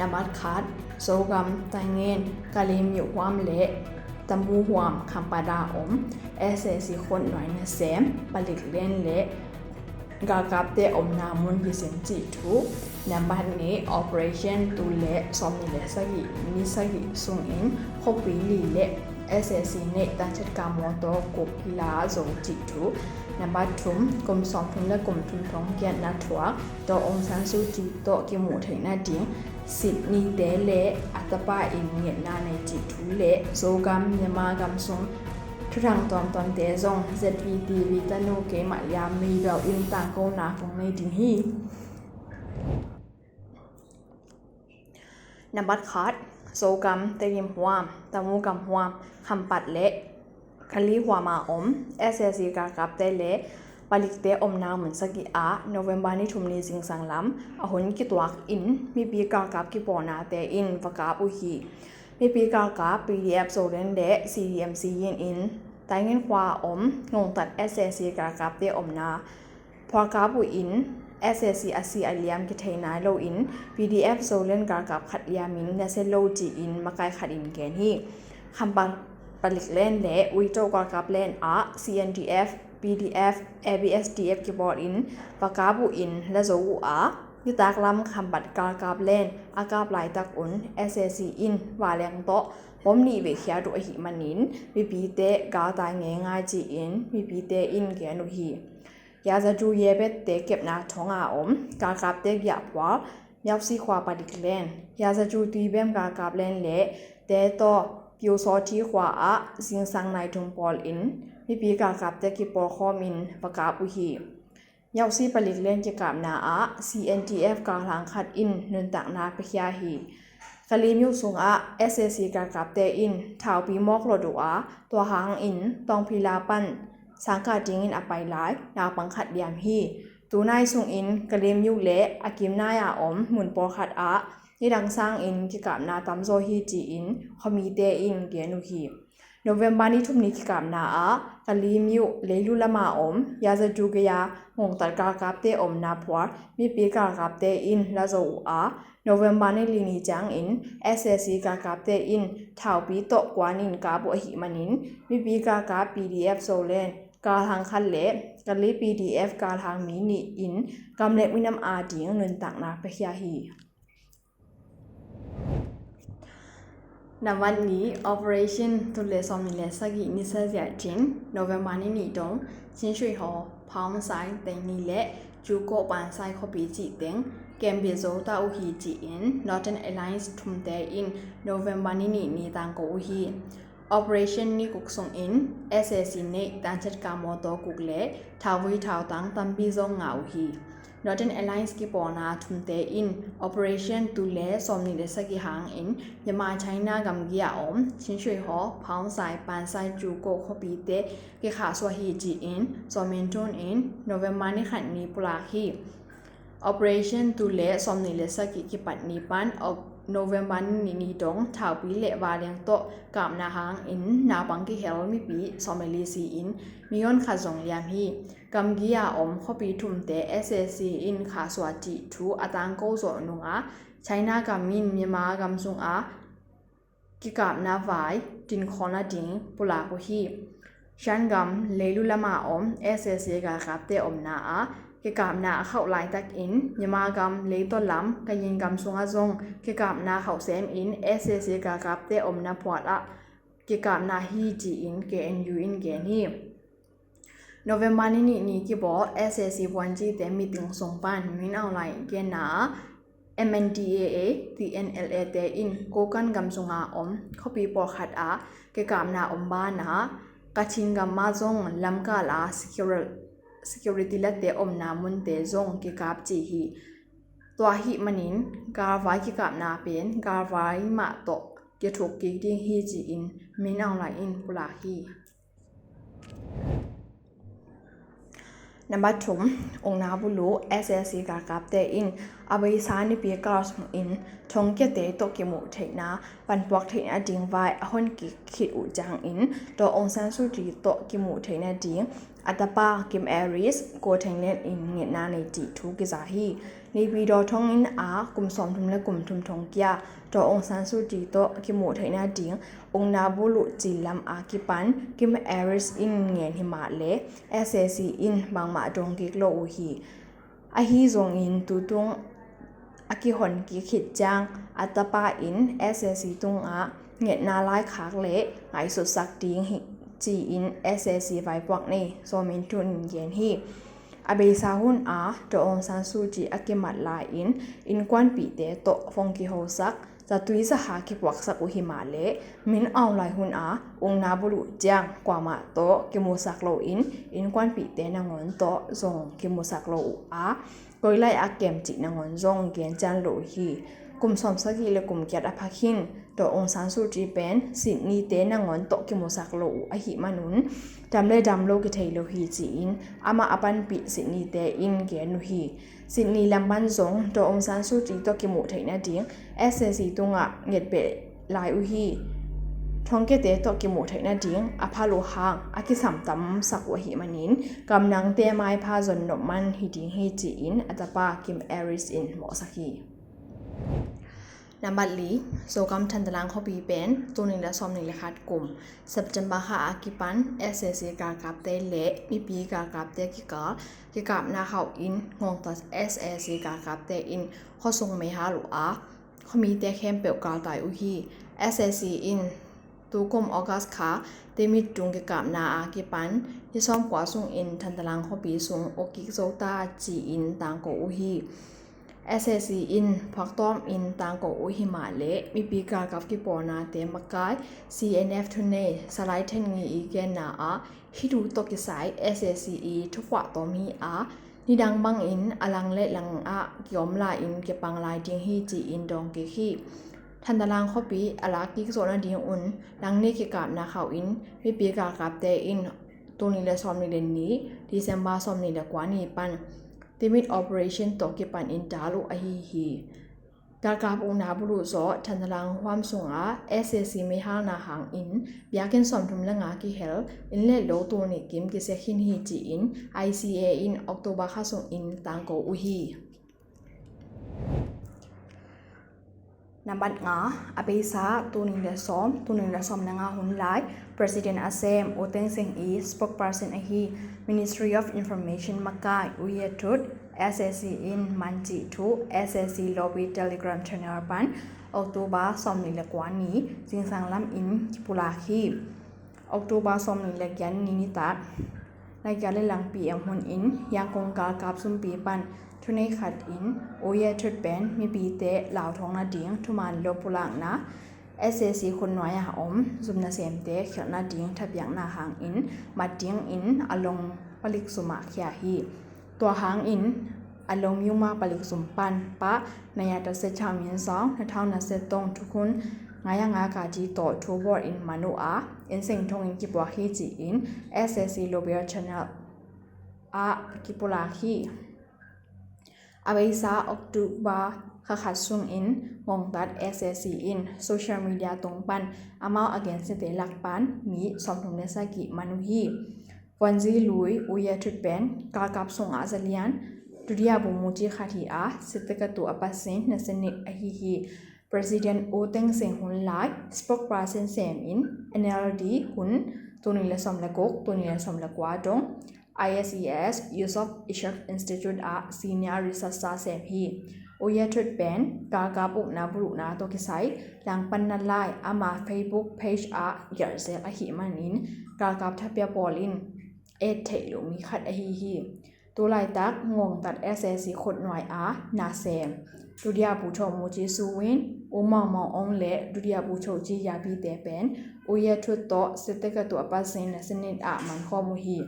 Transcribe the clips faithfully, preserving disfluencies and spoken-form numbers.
Nambat khat, Zogam, Taingen, Kalemyo huam le Tamu huam Khampat a om S A C khonnuai nasem palik len le galkapte omna mun kisim cih thu. Nambat nih, Operation tul le sawmnih le sagih ni sagih sungin khuapi li le S A C neih tanchat ka mawtaw kuk kila zo cih thu. Nambat thum, kum sawmthum le kum thum thong giatna thuak Daw Aung San Suu Kyi tawh kimuh theihna ding Sydney te le a tapa in ngetna nei cih thu le Zogam Myanmar gam sung thuthang tuamtuamte zong Z V T V tanu keimah liam meibel in tangkona kong nei ding hi. Nambat khat, Zogam, Tedim huam, Tamu gam huam, Khampat le Kali huam a om S A C galkapte le palikte omna mun sagih ah November ni thum ni zingsang lam a hun kituak in mipi galkap kipawlnate in va kap uh hi. Mipi galkap P D F Zoland le C D M C in in Taingen khua a om ngongtat S A C galkapte omna phualkap uh in S A C a si a liam kithei nai loin P D F Zoland galkap khat liamin nasia lo ci-in makai khat in gen hi. Khampat palik len le Uito galkap len ah C N D F, P D F, A B S D F kipawl in va kap uh in la zo uh a, nitak lam Khampat galkap len a kap laitak un S A C in vanleng tawh bom nih vei khiat uh ahih manin mipite galtai ngeingai ci-in mipite in gen uh hi. Yazadu Yebet te kepna thong a om galkapte giahphual Myawsi khua palik len, Yazadu Tuibem galkap len le te tawh Pyusawthi khua ah zingsang nai thum pawl in mipi galkapte kipawlkhawm in va kap uh hi. Myawsi palik len kikapna ah C N D F galhang khat in nuntakna piakhia hi. Kalemyo sungah S A C galkapte in thaupi mawk lawt uh a, tua hangin Tawngphila pan Sangkah dingin a pai lai naupang khat liam hi. Tunai sungin Kalemyo le a kimnai a om mun pawlkhat ah nidang sangin kikapna tamzaw hi ci-in khuamite in gen uh hi. November ni thum ni kikapna ah Kalemyo leilu lama om Yazadu gei-a ngongtat galkapte omna phual mipi galkapte in la zo uh a, November ni li ni ciangin S A C galkapte in thaupi tawh kuanin kap uh ahih manin mipi galkap P D F Zoland galhang khat le Kali P D F galhang mi nih in gam le minam ading nuntakna piakhia hi. Nambat nih, Operation tul le sawmnih le sagih ni sagih cin November ni nih dong Chin Shui Ho, Paung Sai, Teini le Juko Pansai khuapi cih teng kembia zo ta uh hi ci-in Northern Alliance thumte in November ni nih ni tangko uh hi. Operation ni guk sungin S A C neih tanchat ka mawtaw guk le thauvui thautang tampi zong ngah uh hi. Northern Alliance kipawlna thumte in Operation tul le sawmnih le sagih hangin Myanmar China gamgi a om Chin Shui Ho, Paung Sai, Pansai, Juko khuapite kikhahsuah hi ci-in Zomin Tun in November ni khat ni pulak hi. Operation tul le sawmnih le sagih kipat ni pan November ni nih ni dong thaupi le vanleng tawh kapna hangin naupang kihel mipi sawmli si-in million khat zong liam hi. Gamgi a om khuapi thumte S A C in khahsuah cih thu a tangko zawh nungah China gam in Myanmar gam sungah kikapna vai tinkhawlna ding pulak uh hi. Shan gam leilu lama om S A C galkapte omna ah kikapna a khauh laitakin Myanmar gam leitaw lam Kayin gam sungah zong kikapna khauh semin S A C galkapte omna phual ah kikapna hi ci-in K N U in gen hi. November ni nih ni kibawl S A C vuancite meeting sung pan Min Aung Hlaing genna ah M N D A A, T N L A te in Kokang gam sunga om khuapi pawlkhat ah kikapna om banah Kachin gam ah zong lamkal ah security latte omna munte zong kikap ci hi. Tua ahih manin galvai kikapna pen galvai mah tawh kithuk kik ding hi ci-in Min Aung Hlaing in pulak hi. Nambat thum, ukna bulu S A C galkapte in a beisa nipi kal sungin thongkiate tawh kimuh theihna panpuak theihna ding vai a hon kik khit uh ciangin Daw Aung San Suu Kyi tawh kimuh theihna ding a tapa Kim Aris, Ko Theng Lin in ngetna nei cih thu kiza hi. Naypyidaw thonginn ah kum sawmthum le kum thum thongkia Daw Aung San Suu Kyi tawh kimuh theihna ding ukna buluh cil lam a kipan Kim Aris in ngen himah le S A C in bangmah dong kik lo uh hi. Ahi zongin tutung a kihon kik khit ciang a tapa in S A C tungah ngetna laikhak le ngaihsutsak ding hi ci-in S A C vaipuak nei Zaw Min Htun in gen hi. A beisa hun a Daw Aung San Suu Kyi a kimat lai-in innkuanpihte tawh phone kihosak, zatui zaha kipuaksak uh himah le Min Aung Hlaing hun a ukna buluh ciang kuamah tawh kimusak loin innkuanpihte nangawn tawh zong kimusak lo uh a, koilai a kem cih nangawn zong gen cian lo uh hi. Kum sawmsagih le kum giat a phak hin Daw Aung San Suu Kyi pen Sydney te nangawn tawh kimusak lo uh ahih manun dam le dam lo kithei lo hi ci-in amah a panpih Sydney te in gen uh hi. Sydney lam pan zong Daw Aung San Suu Kyi tawh kimuh theihna ding S A C tungah ngetbeh lai uh hi. Thongkiate tawh kimuh theihna ding a phal uh hang a kisam tamsak uh ahih manin gamdangte maipha zon nop man hi ding hi ci-in a tapa Kim Aris in mawhsak hi. Nambat li, Zogam Thantlang khuapi pen tul nih le sawmnih le khat kum September kha a kipan S A C galkapte le mipi galkapte kikal kikapna khauh in ngongtat S A C galkapte in khuasung meihal uh a, khuamite khempeuh kaltai uh hi. S A C in tukum August kha Timit tung kikapna a kipan ni sawmkua sungin Thantlang khuapi sung awkik zo ta ci-in tangko uh hi. S A C in phuaktawm in tangko uh himah le mipi galkap kipawlnate makai C N F thunei Salai Thengi i genna ah hih thu tawh kisai S A C i thuphuah tawm hi a, nidang bangin a lang le lang ah kiom lai-in kipang lai ding hi ci-in dawng kik hi. Thantlang khuapi a lak kik zawh nadingun langni kikapna khauh in mipi galkapte in tul nih le sawmnih le nih December sawmnih le kua ni pan Timit operation tawh kipan in dal uh ahi hi. Galkap ukna buluh zawh Thantlang huam sungah S A C meihalna hangin biakinn sawmthum le nga kihel, inn le lo tul nih kim kisia khin hi ci-in I C A in October kha sungin tangko uh hi. Nambat nga, a beisa tul nih le sawm, tul nih le sawm le nga hun lai President a sem U Thein Sein i spokesperson ahi Ministry of Information makai U Ye Thut S A C in man cih thu S A C lobby Telegram channel pan October sawmnih le kua ni zingsang lam in kipulak hi. October sawmnih le giat ni nitak nai giat le lang P M hun in Yangon galkap sumpi pan thunei khat in U Ye Thut pen mipite lauthawng nading thuman lo pulakna S A C khutnuai a om zum nasemte khialhna ding thapiakna hangin mat dingin a long palik sumah khia hi. Tua hangin a long yuma palik sum pan pah naya tase chamin sawng na thau na se tong thukhun ngaya nga ka ti tawh thu bawl in man uh a, inn seng thongin kipuak hi ci-in S A C lobby channel ah kipulak hi. A beisa October kha khat sungin ngongtat S A C in social media tung pan amau a gensiate lak pan mi sawmthum le sagih man uh hi. Vuanzi lui U Ye Thut pen galkap sungah zalian dudia bumuci khat hi a, sitekatu a pasin nasenik ahi hi. President U Thein Sein hun lai spokesperson sem in N L D hun tul nih le sawm le guk tul nih le sawm le kua dong I S E S Yusof Ishak Institute ah senior researcher sem hi. U Ye Thut pen galkap ukna buluhna tawh kisai langpanna lai ama Facebook page ah gelhzel ahih manin galkap thapia pawl in et theih loh mi khat ahi hi. Tulaitak ngongtat S A C khutnuai a nasem dudia bu tho mu ci su win U Maung Maung Aung le dudia bu tho ci yapite pen U Ye Thut tawh sitekatu a pasin nasenik ah mankhawm uh hi.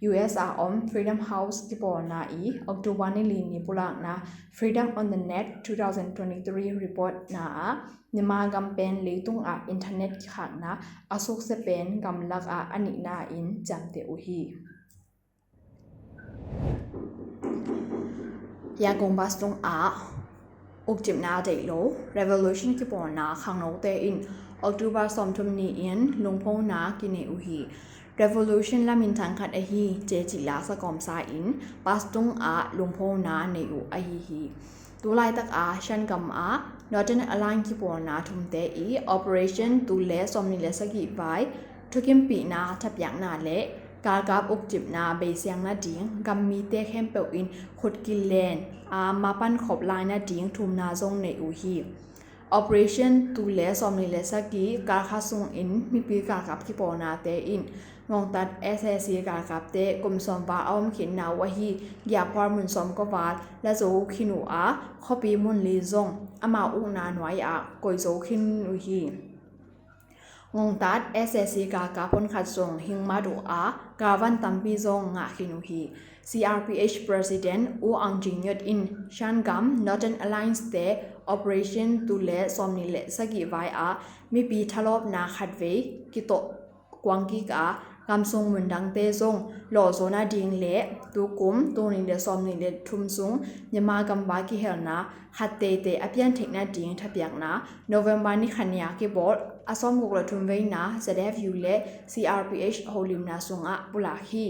U S a om Freedom House kipawlna i October ni li ni pulakna Freedom on the Net two thousand twenty-three report na ah Myanmar gam pen leitung ah internet kikhakna a sukse pen gamlak ah a nihna in ciamteh uh hi. Yangon bus tung ah ukcipna deih lo revolution kipawlna khangnote in October sawmthum ni in lungphona kinei uh hi. Revolution la minthang khat ahi, cecih la sakawmsa in Pashtun ah lungphona nei uh ahi hi. Tulaitak ah Shan gam ah Northern Alliance kipawlna thumte i Operation tul le sawmnih le sagih vai thukimpihna thapiakna le galkap ukcipna beisiang nading gam mite khempeuh in khut kilen a mapan khop lai nading thumna zong nei uh hi. Operation tul le sawmnih le sagih galkhat sungin mipi galkap kipawlnate in Ngongtat S A C galkapte kum sawm val a om khinna uh ahi Giakhual mun sawm kua val la zo khin uh a, khuapi mun li zong amau ukna nuai ah koih zo khin uh hi. Ngongtat S A C galkap phunkhat zong hingmat uh a, galvan tampi zong ngah khin uh hi. C R P H President U Aung Kyi Nyut in Shan gam Northern Alliance te Operation tul le sawmnih le sagih vai ah mipi thalawpna khatvei kitawh kuang kik a, gamsung mundangte zong lawhzaw nading le tukum tul nih le sawmnih le thum sung Myanmar gamvai kihelna khat teitei a piantheih nading thapiakna November ni khat ni a kibawl a sawmguk le thum veina Z F U le C R P H holimna sungah pulak hi.